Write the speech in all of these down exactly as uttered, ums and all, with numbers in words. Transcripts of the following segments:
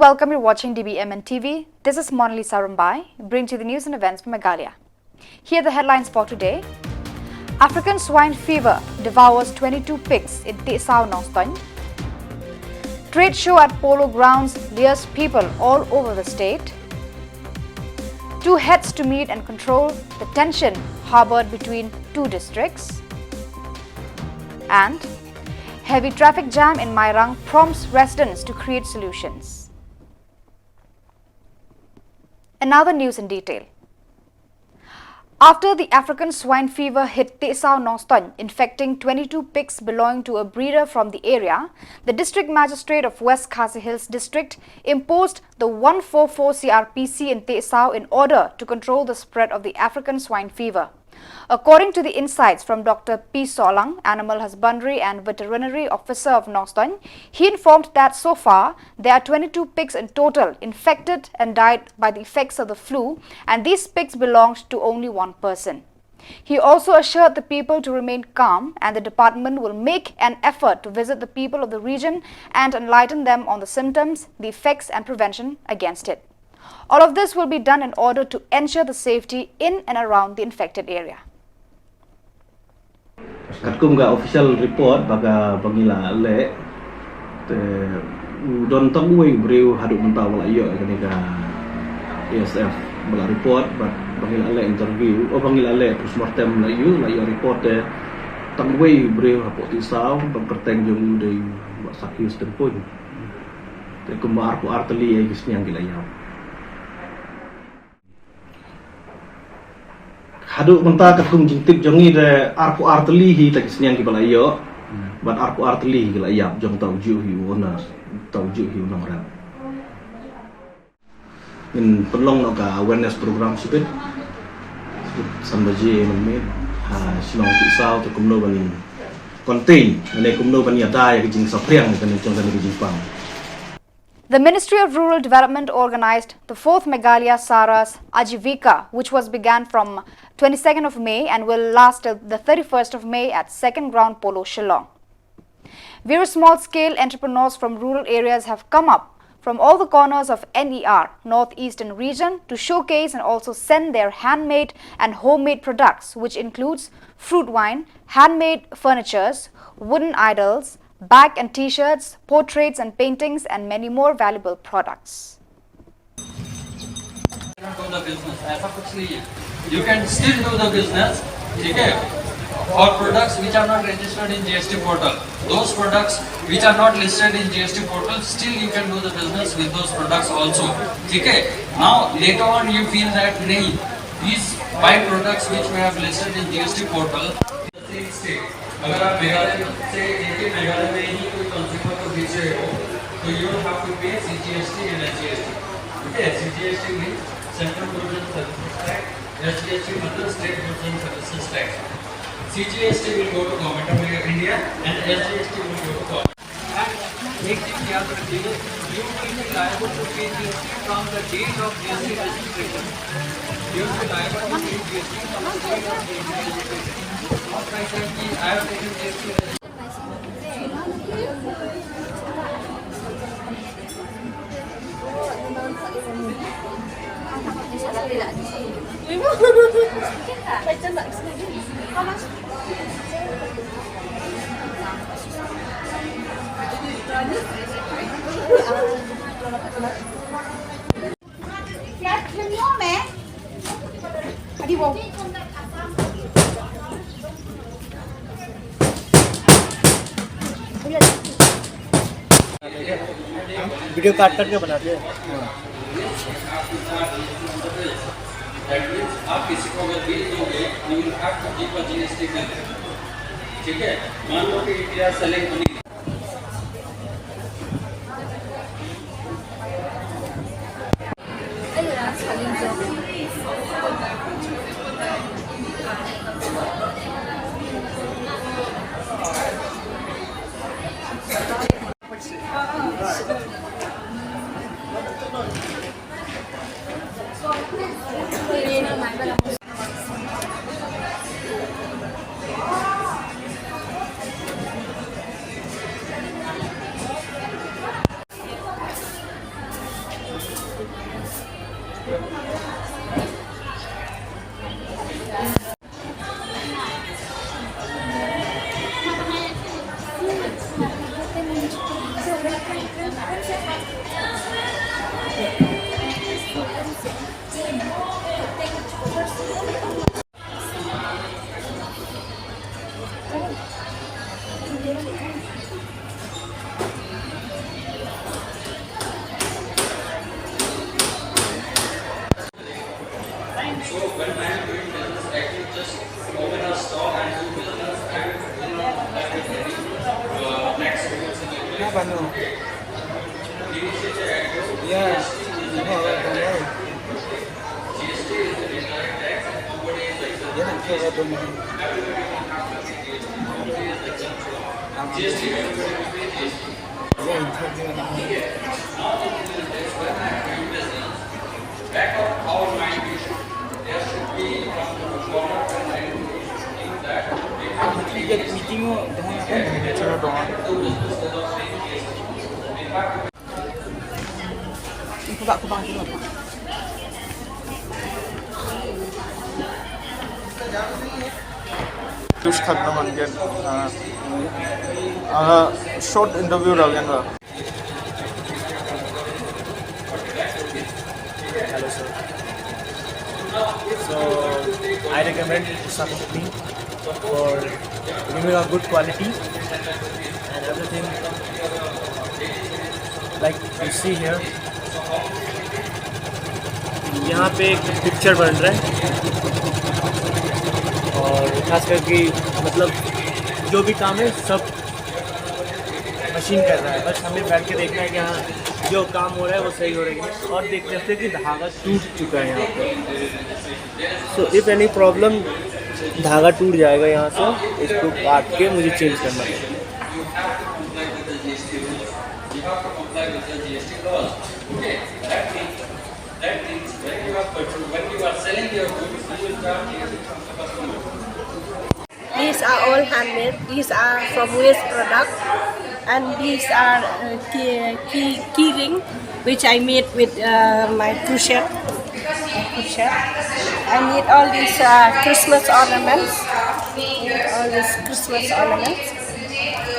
welcome. You're watching D B M N T V. This is Monalisa Rumbai, bringing to you the news and events from Meghalaya. Here are the headlines for today. African swine fever devours twenty-two pigs in Tehsaw Nongstoiñ. Trade show at Polo Grounds lures people all over the state. Two heads to meet and control the tension harbored between two districts. And heavy traffic jam in Mairang prompts residents to create solutions. And now the news in detail. After the African swine fever hit Tehsaw Nongstoiñ, infecting twenty-two pigs belonging to a breeder from the area, the District Magistrate of West Khasi Hills District imposed the one four four C R P C in Tehsaw in order to control the spread of the African swine fever. According to the insights from Doctor P Sohlang, Animal Husbandry and Veterinary Officer of Nongstoiñ, he informed that so far there are twenty-two pigs in total infected and died by the effects of the flu, and these pigs belonged to only one person. He also assured the people to remain calm, and the department will make an effort to visit the people of the region and enlighten them on the symptoms, the effects, and prevention against it. All of this will be done in order to ensure the safety in and around the infected area. Katkum ka official report ba ka, ba ngi la leh, te u don tang uwei u briew haduh mynta ba la ïoh ïa kane ka A S F ba la report, bad ba ngi la leh interview, oh, ba ngi la leh postmortem, la ïoh, la ïoh report te tang uwei u briew hapoh Tehsaw, ba kyrteng jong u dei Bah Sakius Tympuiñ. Te kumba arphew ar tylli ïa ki sniang ki la ïap. Haduh mynta katkum jingtip jong ngi, te arphew ar tylli hi ta ki sniang kiba la ïoh. Hmm. Bad arphew ar tylli hi ki la ïap, jong uta u juh hi u owner, uta u juh hi u nongrep. Ngin pynlong noh ka awareness program shibit, shibit san baje mynmiet ha shnong Tehsaw, te kumno ban contain, ne kumno ban ïada ïa ka jingsaphriang kane jong kane ka jingpang. The Ministry of Rural Development organized the fourth Meghalaya Saras Ajivika, which was began from twenty-second of May and will last till the thirty-first of May at Second Ground Polo, Shillong. Various small-scale entrepreneurs from rural areas have come up from all the corners of N E R, Northeastern region, to showcase and also send their handmade and homemade products, which includes fruit wine, handmade furnitures, wooden idols, bag and t-shirts, portraits and paintings, and many more valuable products. Do the business, ऐसा कुछ नहीं है। You can still do the business, ठीक है? For products which are not registered in G S T portal, those products which are not listed in G S T portal, still you can do the business with those products also, ठीक है? Now later on you feel that नहीं, these five products which we have listed in G S T portal, state, अगर आप मेघालय से, एक ही मेघालय में ही कोई कंज्यूमर को बेच रहे हो, तो you will have to pay C G S T and S G S T। ठीक है, C G S T means Central Goods and Services Tax, S G S T मतलब State Goods and Services Tax। C G S T will go to Government of India and S G S T will go to government। And एक चीज याद रखिए, you will be liable to pay G S T from the date of G S T registration। You will be liable to pay G S T from the date of G S T registration। Of my side, I have taken G S T। वीडियो काट करके बनाते हैं। That means आप किसी को अगर बेच दोगे, you will have to give a G S T bill। ठीक है, मान लो कि if you are selling honey, Kenapa no? Ya, no, no, no. Ya, no, no, no. News khat na man gen. Ah, ah, short interview ra gen ra. Hello, sir. So, I recommend Usha company for giving a good quality and everything. Like you see here, यहाँ पे एक पिक्चर बन रहा है और खास करके, मतलब, जो भी काम है सब मशीन कर रहा है, बस हमें बैठ के देखना है कि हाँ, जो काम हो रहा है वो सही हो रहा है कि नहीं। और देख सकते हैं कि धागा टूट चुका है यहाँ पे। So if any problem, धागा टूट जाएगा यहाँ से, इसको काट के मुझे चेंज करना पड़ेगा। These are all handmade. These are from waste product. And these are uh, key, key, key ring, which I made with uh, my crochet. Crochet. I made all these uh, Christmas ornaments. All these Christmas ornaments.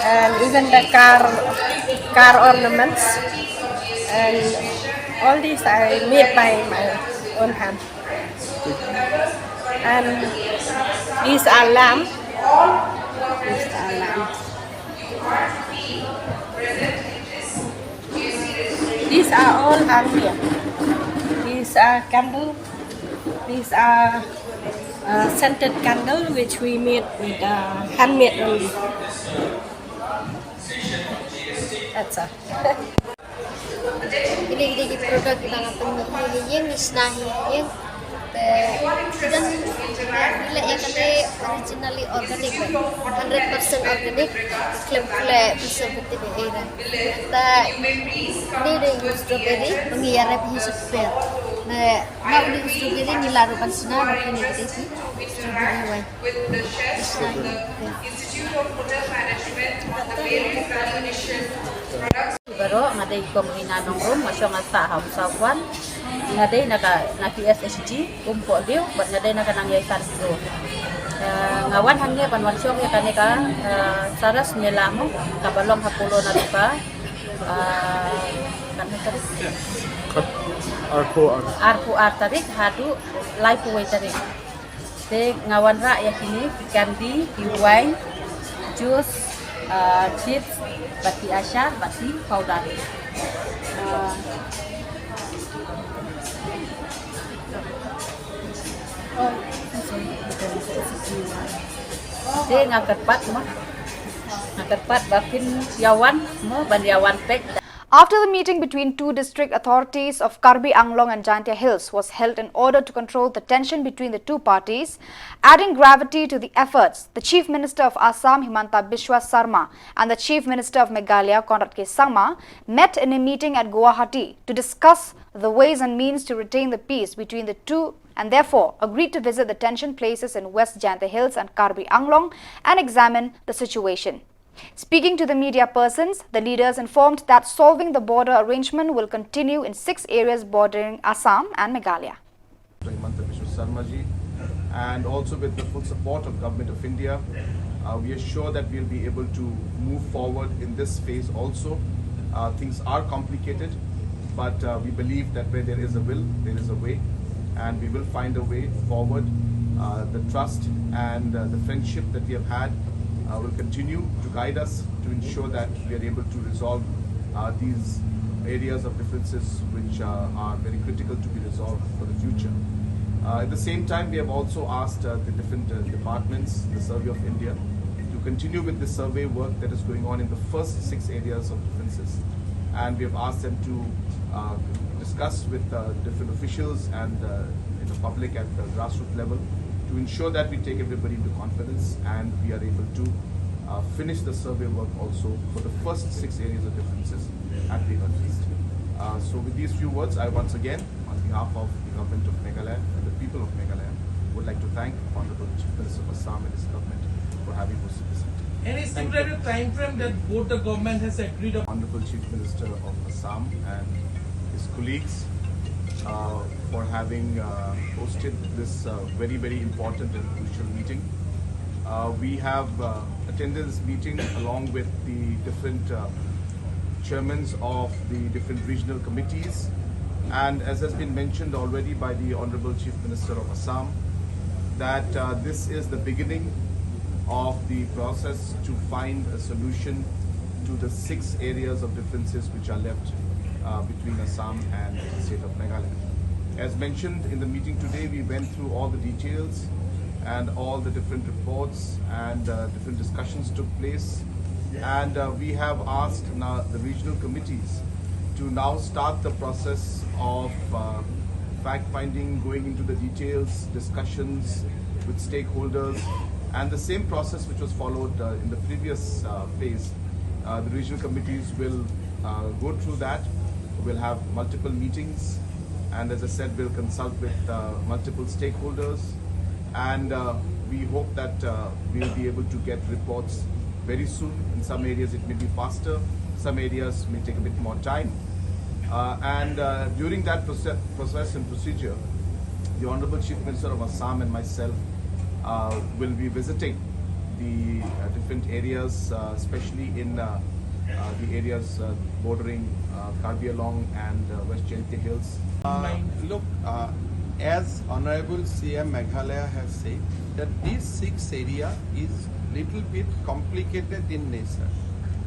And even the car, car ornaments. And all these I made by my own hand. And these are lamb. These are lamb. These are all handmade. These are candle. These are uh, scented candle which we made with uh, handmade only. That's all. Ini kita di produk kita akan penuh ini yang isna ini yang dan bila yang kata originally organic, hundred percent organic, klaim kule bisa betul era. Kita ini dari strawberry, mengiar lebih super. Nah, mau di strawberry ni lalu kan sana, tapi ini kita strawberry wine. Isna ini. Baroh, nga dei Kong Rina Nongrum, nga shong ha Saham Sawan. Nga dei na ka, na P S H G, um poh diew, bad nga dei na ka nang ïai san kito. Eh, nga wan hangne ban wan shong ïa kane ka, eh, Saras Mela mo, kaba long ha Polo Nadupa. Eh, katno tarik? Kat arphew ar. Arphew ar tarik, haduh laiphew wei tarik. Te nga wanrah ïa kine ki candy, ki wine, juice, ah, chips, bad ki achar, bad ki powder. Ah. Te nga kyrpad mo. Nga kyrpad ba phin ïa wan mo, ban ïa wan peit. After the meeting between two district authorities of Karbi Anglong and Jaintia Hills was held in order to control the tension between the two parties, adding gravity to the efforts, the Chief Minister of Assam, Himanta Biswa Sarma, and the Chief Minister of Meghalaya, Conrad K Sangma, met in a meeting at Guwahati to discuss the ways and means to retain the peace between the two and therefore agreed to visit the tension places in West Jaintia Hills and Karbi Anglong and examine the situation. Speaking to the media persons, the leaders informed that solving the border arrangement will continue in six areas bordering Assam and Meghalaya. Himanta Biswa Sarma ji, and also with the full support of Government of India, uh, we are sure that we'll be able to move forward in this phase also. Uh, things are complicated, but uh, we believe that where there is a will, there is a way, and we will find a way forward. Uh, the trust and uh, the friendship that we have had uh, will continue to guide us to ensure that we are able to resolve uh, these areas of differences which uh, are very critical to be resolved for the future. Uh, at the same time, we have also asked uh, the different uh, departments, the Survey of India, to continue with the survey work that is going on in the first six areas of differences. And we have asked them to uh, discuss with uh, different officials and uh, the public at the grassroots level to ensure that we take everybody into confidence and we are able to uh, finish the survey work also for the first six areas of differences at the earliest. Uh, so with these few words, I once again, on behalf of the government of Meghalaya and the people of Meghalaya, would like to thank Honorable Chief Minister of Assam and his government for having hosted this meeting. Any similar time frame that both the government has agreed upon? Honorable Chief Minister of Assam and his colleagues uh, for having uh, hosted this uh, very, very important and crucial meeting. Uh, we have uh, attended this meeting along with the different uh, chairmen of the different regional committees. And as has been mentioned already by the Honorable Chief Minister of Assam, that uh, this is the beginning of the process to find a solution to the six areas of differences which are left uh, between Assam and the state of Meghalaya. As mentioned in the meeting today, we went through all the details and all the different reports and uh, different discussions took place. And uh, we have asked now the regional committees to now start the process of uh, fact finding, going into the details, discussions with stakeholders, and the same process which was followed uh, in the previous uh, phase. Uh, the regional committees will uh, go through that. We'll have multiple meetings, and as I said, we'll consult with uh, multiple stakeholders, and uh, we hope that uh, we'll be able to get reports very soon. In some areas, it may be faster. Some areas may take a bit more time. Uh, and uh, during that process, process and procedure, the Honorable Chief Minister of Assam and myself uh, will be visiting the uh, different areas, uh, especially in uh, uh, the areas uh, bordering uh, Karbi Anglong and uh, West Jaintia Hills. Uh, look, uh, as Honorable C M Meghalaya has said, that this six area is little bit complicated in nature.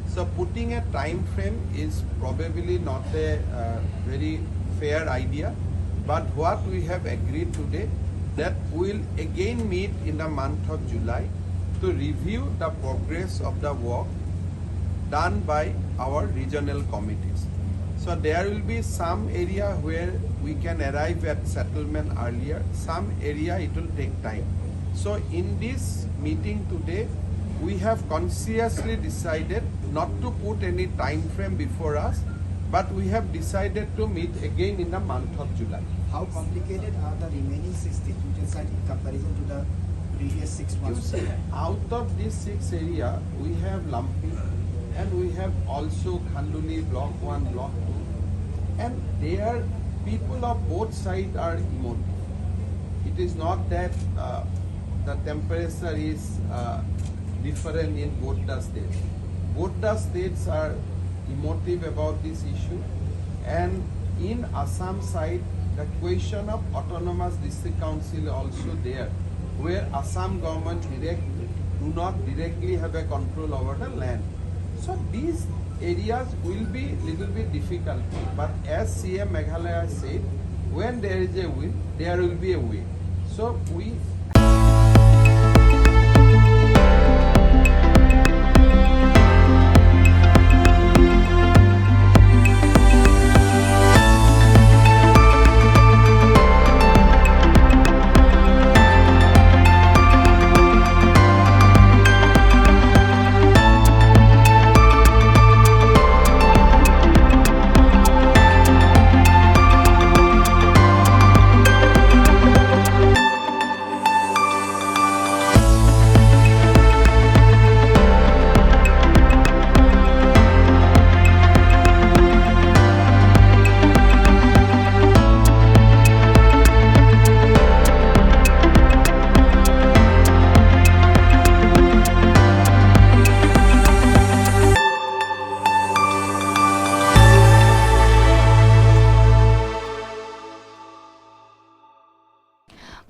So putting a time frame is probably not a uh, very fair idea. But what we have agreed today, that we'll again meet in the month of July to review the progress of the work done by our regional committees. So there will be some area where we can arrive at settlement earlier, some area it will take time. So in this meeting today, we have consciously decided not to put any time frame before us, but we have decided to meet again in the month of July. How complicated are the remaining six distribution sites in comparison to the previous six months? Out of these six area, we have Lampi and we have also Khanduli Block one, Block two, and there people of both sides are emotive. It is not that uh, the temperature is uh, different in both the states. Both the states are emotive about this issue, and in Assam side, the question of autonomous district council also there, where Assam government direct do not directly have a control over the land. So these areas will be little bit difficult, but as C M Meghalaya said, when there is a will, there will be a way. So we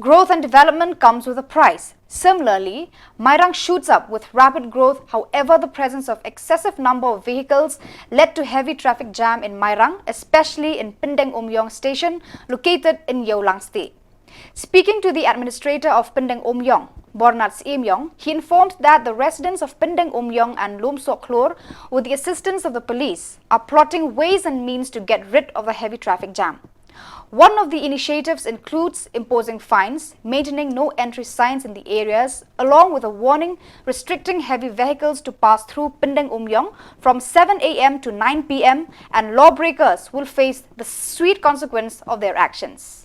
Growth and development comes with a price. Similarly, Mairang shoots up with rapid growth. However, the presence of excessive number of vehicles led to heavy traffic jam in Mairang, especially in Pindeng Umyong station, located in Yeolang State. Speaking to the administrator of Pindeng Umyong, Bornat Syiem Yong, he informed that the residents of Pindeng Umyong and Lumsoh Khlur, with the assistance of the police, are plotting ways and means to get rid of the heavy traffic jam. One of the initiatives includes imposing fines, maintaining no entry signs in the areas, along with a warning restricting heavy vehicles to pass through Pindeng Umyong from seven a m to nine p m, and lawbreakers will face the sweet consequence of their actions.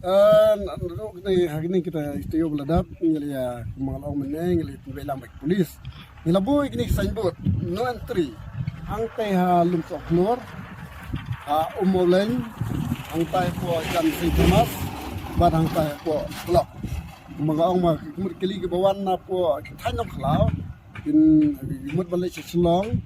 Eh, na, na, na, ha kine kita, kita ïoh ba la dap, ngi la ïa, kumba nga la ong mynne, ngi la ïa pynbeit lang bad ki police. Ngi la buh ïa kine ki signboard, no entry. Hangtai ha Lumsoh Khlur, ha Ummawleng, hangtai hapoh jan Saint Thomas, bad hangtai hapoh block. Kumba nga ong ma, ki mut kali kiba wan na hapoh ki thaiñ Nongkhlaw, kin, ki mut ban leit sha Shillong,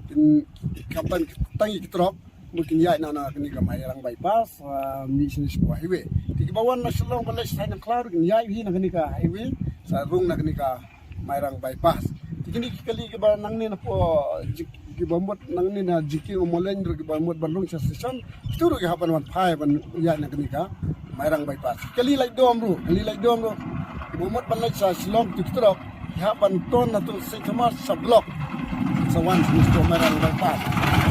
kin, ki khamtam tang ïa ki truck, mut kin ïaid noh na kane ka Mairang bypass, ah, mih shane shapoh highway. Te kiba wan na Shillong ban leit sha thaiñ Nongkhlaw ruh kin ïaid hi na kane ka highway, sa rung na kane ka Mairang bypass. Te kine ki kali kiba nangne na hapoh, ji-, kiba mut nangne na jingkieng Ummawleng ruh kiba mut ban rung sha station, kito ruh ki hap ban wan phai ban ïaid na kane ka Mairang bypass. Kali Laitdom ruh, kali Laitdom ruh, kiba mut ban leit sha Shillong, kito ki truck ki hap ban ton na tu Saint Thomas sha block, sa wan sha Mairang bypass.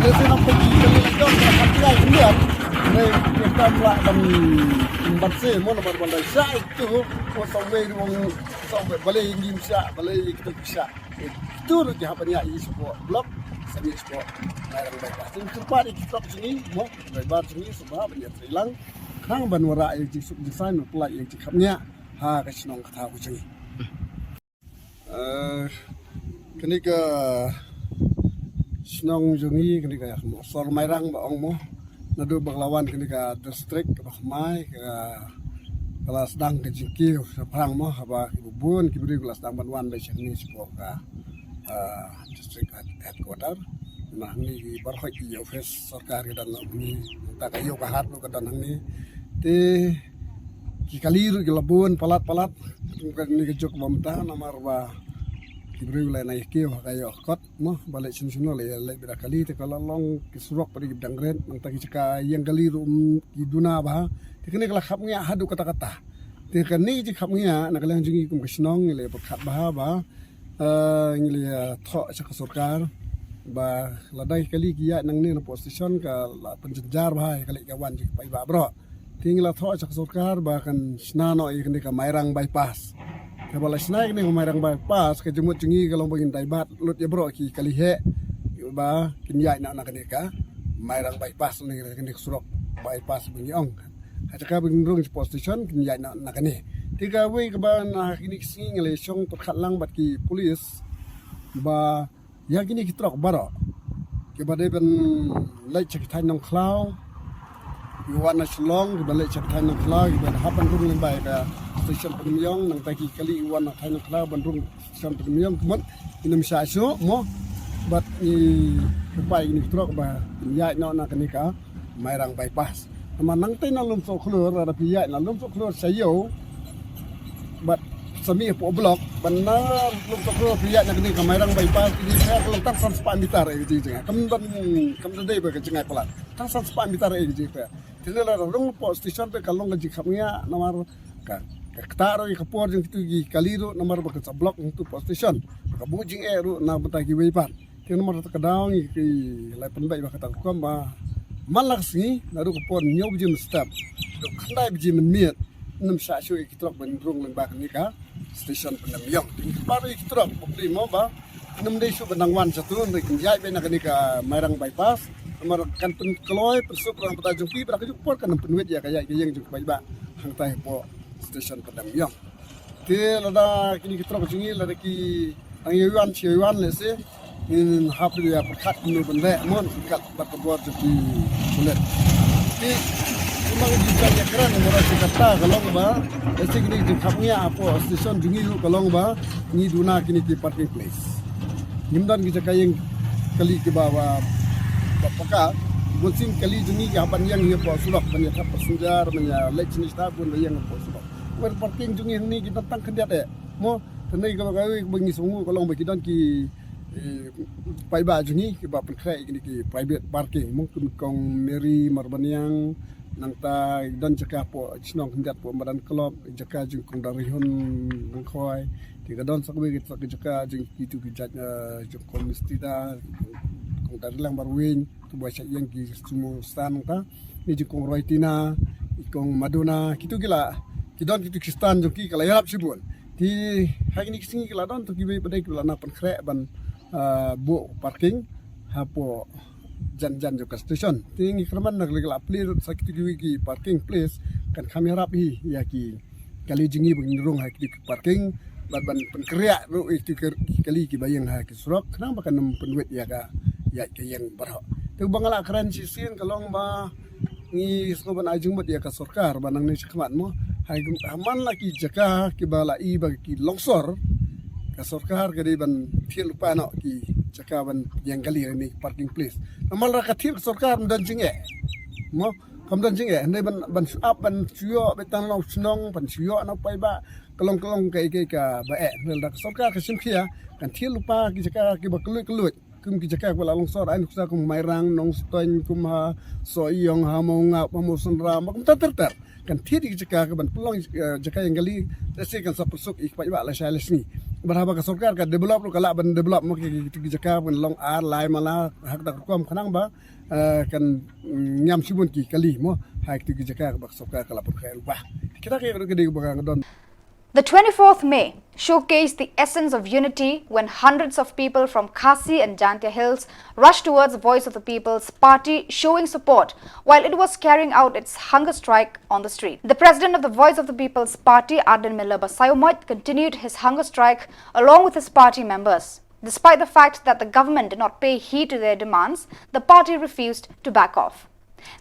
Te shu namar ki kali Laitdom ki hap ïaid khyndiat, ne ki tam lah ban, ban se mo na ban ban dei sha itu, ko sa wei ruh, sa wei balei ngim sha, balei kito ki sha. Itu ruh ki hap ban ïaid shapoh block, sa mih shapoh Mairang bypass. Te kyrpad ïa ki truck jong ngi mo, driver jong ngi sngewbha ban ïatrei lang, khnang ban wanrah ïa ka jingsuk jingsaiñ, ban pynlait ïa ka jingkhapngiah ha ka shnong ka thaw ka jong ngi. Eh, kane ka shnong jong ngi, kane ka sor Mairang ba ong mo. Naduh ba ka la wan kane ka district kaba thymmai, ka, ka la sdang ka jingkiew shaphrang mo, haba kiba bun ki briew ki la sdang ban wan leit sha kane shapoh ka, eh, district head-, headquarter. Namar hangne ki baroh ki office sorkar ki don hangne, nangta ka ïew ka hat ruh ka don hangne. Te ki kali ruh ki la bun palat palat. Kum kane ka juk ba mynta namar ba ki briew la ïa kiew ha ka ïew ka kot mo, ba leit shano shano la ïa leit beit da kali, te ka la long ki surok pat ki dang rit, nangta ki jaka ïeng kali ruh, mm, ki duna bha. Te kane ka la khapngiah haduh katta katta. Te kane ka jingkhapngiah na ka liang jong ngi kum ka shnong ngi la pyrkhat bha ba, eh, ngi la thoh sha ka sorkar ba lada ki kali ki ïaid nangne na hapoh station ka la pynjynjar bha ïa ka leit ka wan jong ki paidbah baroh. Te ngi la thoh sha ka sorkar ba kan shna noh ïa kane ka Mairang bypass. Kaba la shna ïa kane ka Mairang bypass, ka jingmut jong ngi ka long ba ngin divert lut ïa baroh ki kali heh ba kin ïaid noh na kane ka Mairang bypass, ne kane ka surok bypass ba ngi ong. Ha jaka ba ngin rung shapoh station kin ïaid noh na kane. Te kawei kaba na kine ki sngi ngi la shong pyrkhat lang bad ki police ba ïa kine ki truck baroh kiba dei ban leit sha ki thaiñ Nongkhlaw, kiba wan na Shillong, kiba leit sha ki thaiñ Nongkhlaw, kiba hap ban rung lyngba ka station Pynmyong, nangta ki kali kiba wan na thaiñ Nongkhlaw ban rung station Pynmyong, kumta kin ym shah shuh mo. Bad ngi kyrpad ïa kine ki truck ba kin ïaid noh na kane ka Mairang bypass. Namar nangta na Lumsoh Khlur, lada phi ïaid na Lumsoh Khlur sha ïew bad sa mih hapoh block, ban na Lumsoh Khlur phi ïaid na kane ka Mairang bypass, kine ka long tang san spah meter ïa ka jingïaid. Kam don, kam don dei ba ka jingïaid palat. Tang san spah meter ïa ka jingïaid. Te lada rung hapoh station te ka long ka jingkhapngiah namar ka, Ka ktah ruh ïa ka por jong kitu ki kali ruh namar ba kan sa block hangtu hapoh station. Ka buh jingeh ruh na bynta kiwei pat. Te namar kata ka daw ngi ki la pynbeit ba kata ka rukom ba man la ka sngi naduh ka por hynñiew baje mynstep haduh khyndai baje mynmiet, ym shah shuh ïa ki trok ban rung lyngba kane ka station Pyndem Ïong. Te ngi kyrpad ruh ïa ki trok ba plie mo ba ym dei shuh ban dang wan shatu, hynrei kin ïaid beit na kane ka Mairang bypass. Namar kan pynkloi pynsuk na bynta jong ki, bad ha kajuh ka por kan ym pynwit ïa ka ïaid ka ïeng jong ki paidbah hangtai hapoh station Pyndem Ïong. Te lada kine ki trok jong ngi lada ki dang ïa wan shi ïa wan lehse, ngin hap ïa pyrkhat kumno ban leh mo, pyrkhat bad ka bor jong ki pulit. Te kumba ngi ju ïa kren namar shi katta ka long ba lehse kine ki jingkhapngiah hapoh station jong ngi ruh ka long ba ngi duna kine ki parking place. Ngim don ki jaka ïeng kali kiba ba ba paka. Bun sien kali jong ngi ki hap ban ïeng hapoh surok ban ïa thap passenger, ban ïa leit shane shata, bun ba ïeng hapoh surok. Wer parking jong ngi hangne ki don tang khyndiat eh. Mo, te ngi kaba kawei ba ngi sngew ka long ba ki don ki, eh, paidbah jong ngi kiba pynkhreh ïa kine ki private parking. Mo, kum kong Mary Marbaniang, nangta don jaka hapoh shnong khyndiat hapoh Madan Club, jaka jong kong Darihun Nangkhoi. Te ka don sa kawei ka jaka jong kitu ki jait, eh, jong kong Mistida, kong Darilang Barwin, tu ba shah ïeng ki sumo san nangta. Ni jong kong Roitina, i kong Maduna, kitu ki la, ki don kitu ki stand jong ki ka la ïarap shibun. Te ha kine ki sngi ki la don tu kiwei pat de ki la nang pynkhreh ban, ah, buh parking hapoh jan jan jong ka station. Te ngi kyrmen na ka la plie ruh sa kitu kiwei ki parking place kan kham ïarap hi ïa ki kali jong ngi ba ngin rung ha kitu ki parking bad ban pynkhreh ruh ïa kitu ki kali kiba ïeng ha ki surok khnang ba kan ym pynwit ïa ka ïaid ka ïeng baroh. Te ba nga la kren shisien ka long ba ngi sngew ban ai jingmut ïa ka sorkar ba nangne shakhmat mo, ha man la ki jaka kiba la i ba ki longsor, ka sorkar ka dei ban thied lypa noh ki jaka ban ïeng kali ne parking place. Namar la ka thied ka sorkar ym don jingeh mo, kam don jingeh. Hynrei ban, ban shu ap, ban shu ïoh beit tang na u shnong, ban shu ïoh na u paidbah, ka long, ka long kaei kaei kaba eh. Hynrei lada ka sorkar ka shim khia kan thied lypa ki jaka kiba kylluid kylluid. Kum ki jaka kiba la longsor, ai nuksa kum Mairang, Nongstoiñ, kum ha Sohiong, ha Mawngap, ha Mawsynram, ba kumta ter ter. Kan thied ki jaka kiban pynlong, eh, jaka ïeng kali, lehse kan sa pynsuk ïa ki paidbah lashai lashisngi. Bad haba ka sorkar ka develop ruh ka lah ban develop mo ki, ki, ki jaka ban long ar lai mala ha kata ka rukom khnang ba, eh, kan, mm, ñiam shibun ki kali mo ha kitu ki jaka ba ka sorkar ka la pynkhreh lypa. Kita ki ruh ki dei ba ka don. The twenty-fourth May showcased the essence of unity when hundreds of people from Khasi and Jaintia Hills rushed towards Voice of the People's Party, showing support while it was carrying out its hunger strike on the street. The president of the Voice of the People's Party, Ardent Miller Basaiawmoit, continued his hunger strike along with his party members. Despite the fact that the government did not pay heed to their demands, the party refused to back off.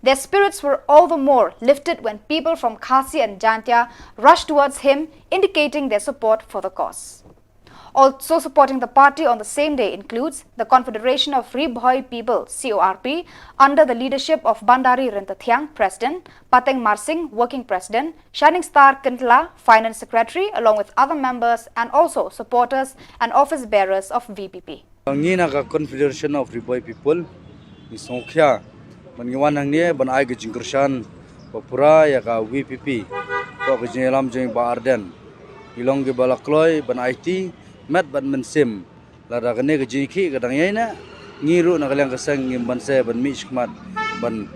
Their spirits were all the more lifted when people from Khasi and Jaintia rushed towards him, indicating their support for the cause. Also supporting the party on the same day includes the Confederation of Ri Bhoi People, C O R P, under the leadership of Bandari Ryntathiang, President, Pateng Marsing, Working President, Shining Star Kyntla, Finance Secretary, along with other members and also supporters and office bearers of V P P. Ngi na ka Confederation of Ri Bhoi People, ngi sngewkhia ban ngi wan hangne ban ai ka jingkyrshan ba pura ïa ka V P P. Ka jingïalam jong i Bah Ardent, ngi long kiba la kloi ban aiti met bad mynsiem. Lada kane ka jingïakhih ka dang ïaineh, ngi ruh na ka liang ka seng ngim banse ban mih shakhmat ban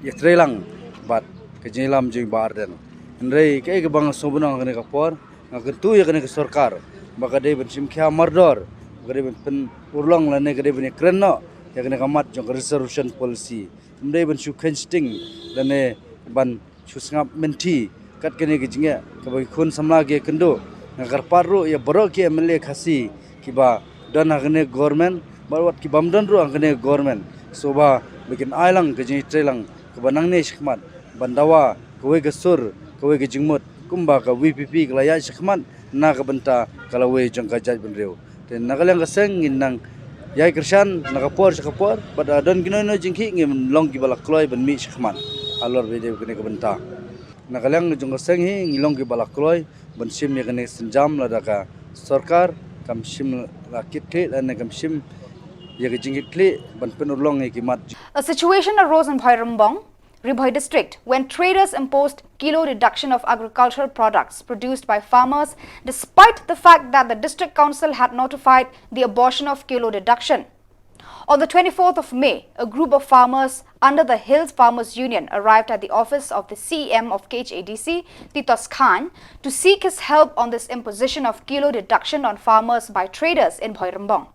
ïatreilang bad ka jingïalam jong i Bah Ardent. Hynrei kaei kaba nga sngew bynong ha kane ka por, nga kyntu ïa kane ka sorkar ba ka dei ban shim khia mardor, ba ka dei ban pynurlong lane ka dei ban ïakren noh ïa kane ka mat jong ka reservation policy. Ym dei ban shu kheiñ shting lane ban shu sngap mynthi kat kane ka jingeh kaba ki khun samla ki ïakynduh. Nga kyrpad ruh ïa baroh ki M L A Khasi kiba don ha kane ka government bad wat ki bym don ruh ha kane ka government, sngewbha ba kin ai lang ka jingïatreilang kaba nangne shakhmat ban dawa kawei ka sur, kawei ka jingmut kumba ka V P P ka la ïaid shakhmat na ka bynta ka lawei jong ka jaitbynriew. Te na ka liang ka seng ngin nang ïai kyrshan na ka por sha ka por, bad, ah, don kino kino jingkhih ngin long kiba la kloi ban mih shakhmat halor ba ïadei bad kane ka bynta. Na ka liang jong ka seng hi ngi long kiba la kloi ban shim ïa kane ka sienjam lada ka sorkar kam shim la kit khlieh lane kam shim ïa ka jingkit khlieh ban pynurlong ïa ki mat. A situation arose in Bhoirymbong Ri Bhoi district, when traders imposed kilo deduction of agricultural products produced by farmers, despite the fact that the district council had notified the abortion of kilo deduction. On the twenty-fourth of May, a group of farmers under the Hills Farmers Union arrived at the office of the C E M of K H A D C, Titos Khan, to seek his help on this imposition of kilo deduction on farmers by traders in Bhoirymbong.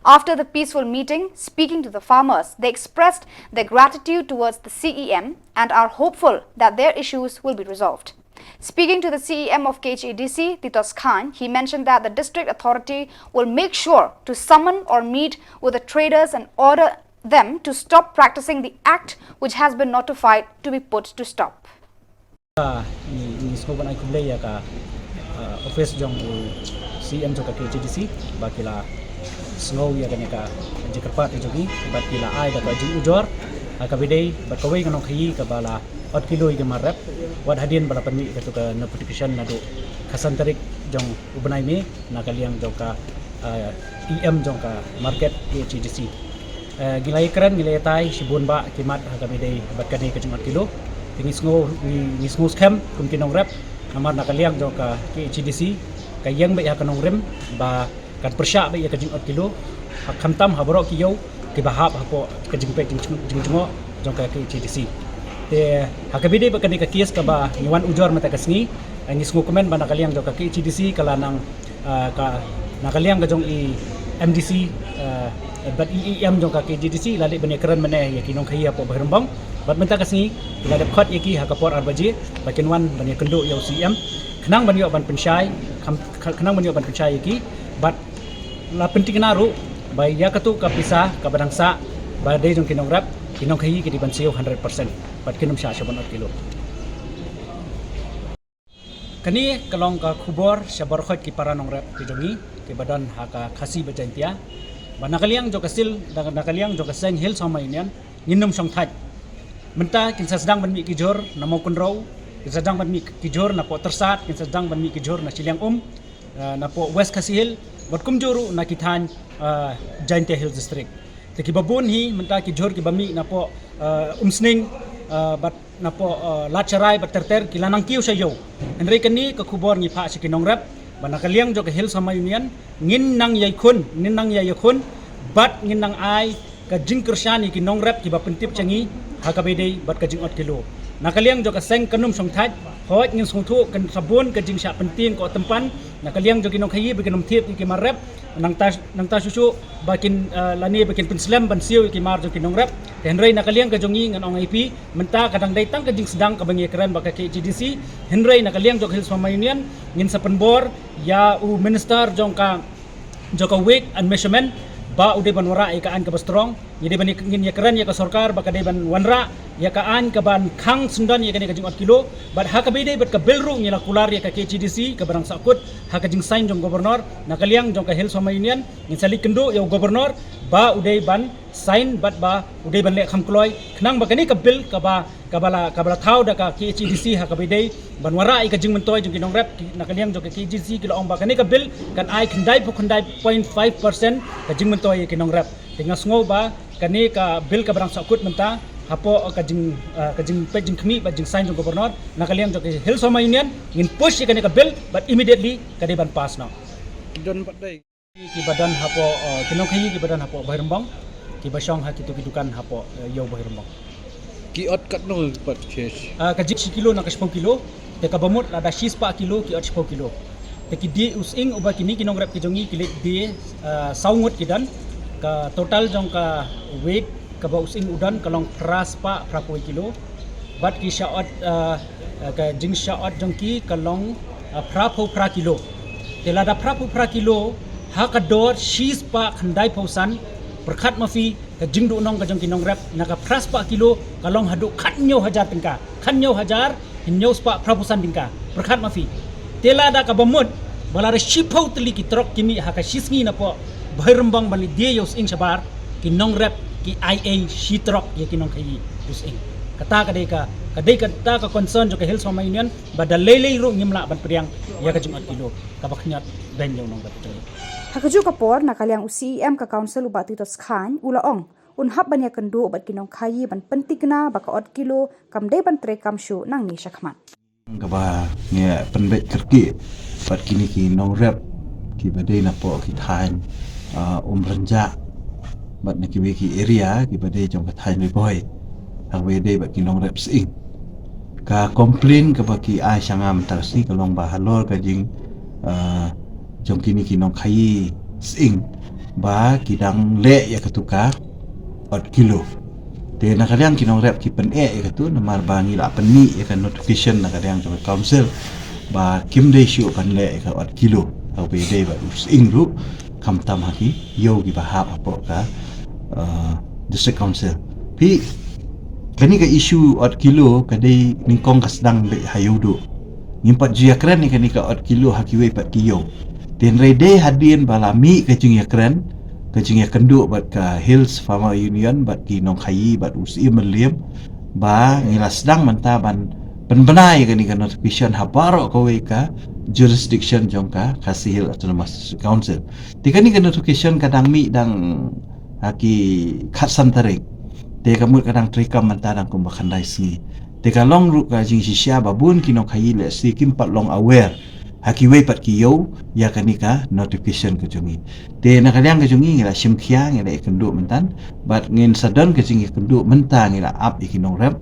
After the peaceful meeting, speaking to the farmers, they expressed their gratitude towards the C E M and are hopeful that their issues will be resolved. Speaking to the C E M of K H A D C, Titos Khan, he mentioned that the district authority will make sure to summon or meet with the traders and order them to stop practicing the act which has been notified to be put to stop. Ngi ngi sngewbha ban ai khublei ïa ka office jong u C M jong ka K H A D C ba ki la sngew ïa kane ka jingkyrpad jong ngi bad ki la ai da ka jingujor ha kaba ïadei bad kawei ka nongkhaïi kaba la ot kilo ïa ka mar rep wat hadien ba la pynmih katu ka notification naduh ka san tarik jong u bnai May na ka liang jong ka E M jong ka market K H A D C. Ngi la ïakren ngi la ïatai shibun bah ki mat ha kaba ïadei bad kane ka jingot kilo. Te ngi sngew ngi sngew skhem kum ki nongrep namar na ka liang jong ka K H A D C ka ïeng beit ha ka nongrim ba kan pyrshah beit ïa ka jingot kilo ha khamtam ha baroh ki ïew kiba hap hapoh ka jingpeit jingjngoh jong ka K H A D C. Te ha kaba ïadei bad kane ka case kaba ngi wan ujor mynta ka sngi ngi sngewkmen ba na ka liang jong ka K H A D C ka la nang ka na ka liang ka jong i M D C bad i E M jong ka K H A D C la leit ban ïakren mynne ïa ki nongkhaïi hapoh Bhoirymbong bad mynta ka sngi la dep khot ïa ki ha ka por ar baje ba kin wan ban ïakynduh ïa u C M khnang ban ïoh ban pynshai khnang ban ïoh ban pynshai ïa ki bad la pyntikna ruh ba ïa katu ka pisa kaba dang sah ba dei jong ki nongrep ki nongkhaïi ki dei ban siew hundred percent bad kin ym shah sha ban ot kilo. Kane ka long ka khubor sha baroh ki para nongrep ki jong ngi kiba don ha ka Khasi bad Jaintia ba na ka liang jong ka sil na ka liang jong ka seng Hills Farmers Union ngin ym shong thait. Mynta kin sa sdang ban mih ki jhur na Mawkynrew, kin sa sdang ban mih ki jhur na poh Tyrsad, kin sa sdang ban mih ki jhur na Shiliang Um, na poh West Khasi Hills bad kumjuh ruh na ki thaiñ Jaintia Hills District. Te kiba bun hi mynta ki jhur kiba mih na poh Umsning bad na poh Latsharai bad ter ter ki la nang kiew sha ïew. Hynrei kane ka khubor ngi phah sha ki nongrep ba na ka liang jong ka Hills Farmers Union ngin nang ïai khun ngin nang ïai ïakhun bad ngin nang ai ka jingkyrshan ïa ki nongrep kiba pyntip sha ngi ha kaba ïadei bad ka jingot kilo. Na ka liang jong ka seng kan ym shong thait hooid ngin sngewthuh kan sa bun ka jingshah pyntieng ko tympan na ka liang jong ki nongkhaïi ba kin ym thied ïa ki mar rep nangta nangta shuh shuh ba kin lane ba kin pynslem ban siew ïa ki mar jong ki nongrep. Te hynrei na ka liang ka jong ngi ngan ong ïa phi mynta ka dang dei tang ka jingsdang kaba ngi ïakren bad ka K H A D C hynrei na ka liang jong ka Hills Farmers Union ngin sa pynbor ïa u minister jong ka jong ka weight and measurement ba u dei ban wanrah ïa ka aiñ kaba strong. Ngi dei ban ngin ïakren ïa ka sorkar ba ka dei ban wanrah ïa ka aiñ kaban khang syndon ïa kane ka jingot kilo bad ha kaba ïadei bad ka bill ruh ngi la kular ïa ka K H A D C kaba dang sahkut ha ka jingsain jong governor. Na ka liang jong ka Hills Farmers Union ngin sa leit kynduh ïa u governor ba u dei ban sain bad ba u dei ban leh kham kloi khnang ba kane ka bill kaba kaba la kaba la thaw da ka K H A D C ha kaba ïadei ban wanrah ïa ka jingmyntoi jong ki nongrep. Na ka liang jong ka K H A D C ki la ong ba kane ka bill kan ai khyndai phew khyndai point five percent ka jingmyntoi ïa ki nongrep. Te nga sngew ba kane ka bill kaba dang sahkut mynta hapoh ka jing ka jingpeit jingkhmih bad jingsain jong governor na ka liang jong ka Hills Farmers Union ngin push ïa kane ka bill bad immediately ka dei ban pass noh. Don pat dei. Kiba don hapoh ki nongkhaïi kiba don hapoh Bhoirymbong kiba shong ha kitu ki dukan hapoh ïew Bhoirymbong. Ki ot katno pat? Ka jik shi kilo na ka shiphew kilo. Te kaba mut lada shispah kilo ki ot shiphew kilo. Te ki die u sying uba kine ki nongrep ki jong ngi ki leit die saw ngut ki don. Ka total jong ka weight kaba u sying u don ka long phra spah phra phew kilo. Bad ki shah ot ka jingshah ot jong ki ka long phra phew phra kilo. Te lada phra phew phra kilo ha ka dor shi spah khyndai phew san pyrkhat ma phi ka jingduhnong ka jong ki nongrep na ka phra spah kilo ka long haduh khathynñiew hajar tyngka. Khathynñiew hajar hynñiew spah phra phew san tyngka. Pyrkhat ma phi. Te lada kaba mut ba lada shiphew tylli ki trok ki mih ha ka shi sngi na poh Bhoirymbong ban leit die ïa u sying shabar ki nongrep ki ai ei shi trok ïa ki nongkhaïi u sying. Kata ka dei ka ka dei kata ka concern jong ka Hills Farmers Union ba da lei lei ruh ngim lah ban pdiang ïa ka jingot kilo kaba khñiot beiñ ïa u nongrep. Ha kajuh ka por na ka liang u C E M ka council u Bah Titos Chyne u la ong un hap ban ïakynduh bad ki nongkhaïi ban pyntikna ba ka ot kilo kam dei ban treikam shuh nangne shakhmat. Kaba ngi pynbeit kyrkieh bad kine ki nongrep kiba dei napoh ki thaiñ, ah, Umrynjah bad na kiwei ki area kiba dei jong ka thaiñ Ri Bhoi, ha kaba ïadei bad ki nongrep sying. Ka complain kaba ki ai sha nga mynta ka sngi ka long ba halor ka jing, ah, jong kine ki nongkhaïi sying ba ki dang leh ïa katu ka ot kilo. Te na ka liang ki nongrep ki pyneh ïa katu namar ba ngi la pynmih ïa ka notification na ka liang jong ka council ba kim dei shuh ban leh ïa ka ot kilo ha kaba ïadei bad u sying ruh, khamtam ha ki ïew kiba hap hapoh ka, uh, district council. Phi, kane ka issue ot kilo ka dei nyngkong ka sdang beit ha Ïewduh. Ngim pat ju ïakren ïa kane ka ot kilo ha kiwei pat ki ïew. Te hynrei dei hadien ba la mih ka jingïakren, ka jingïakynduh bad ka Hills Farmer Union bad ki nongkhaïi bad u Syiem Mylliem ba ngi la sdang mynta ban pynbna ïa kane ka notification ha baroh kawei ka jurisdiction jong ka Khasi Hills Autonomous District Council. Te kane ka notification ka dang mih dang ha ki khatsan tarik. Te ka mut ka dang treikam mynta dang kumba khyndai sngi. Te ka long ruh ka jingshisha ba bun ki nongkhaïi lehse kim pat long aware ha kiwei pat ki ïew ïa kane ka notification ka jong ngi. Te na ka liang ka jong ngi ngi la shim khia, ngi la ïakynduh mynta bad ngin sa don ka jingïakynduh mynta, ngi la ap ïa ki nongrep,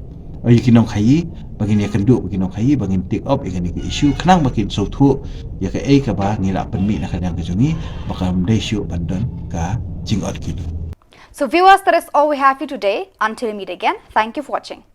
ïa ki nongkhaïi, ba ngin ïakynduh bad ki nongkhaïi ba ngin take up ïa kane ka issue khnang ba kin sngewthuh ïa kaei kaba ngi la pynmih na ka liang ka jong ngi ba kam dei shuh ban don ka jingot kilo. So viewers, that is all we have for you today. Until we meet again, thank you for watching.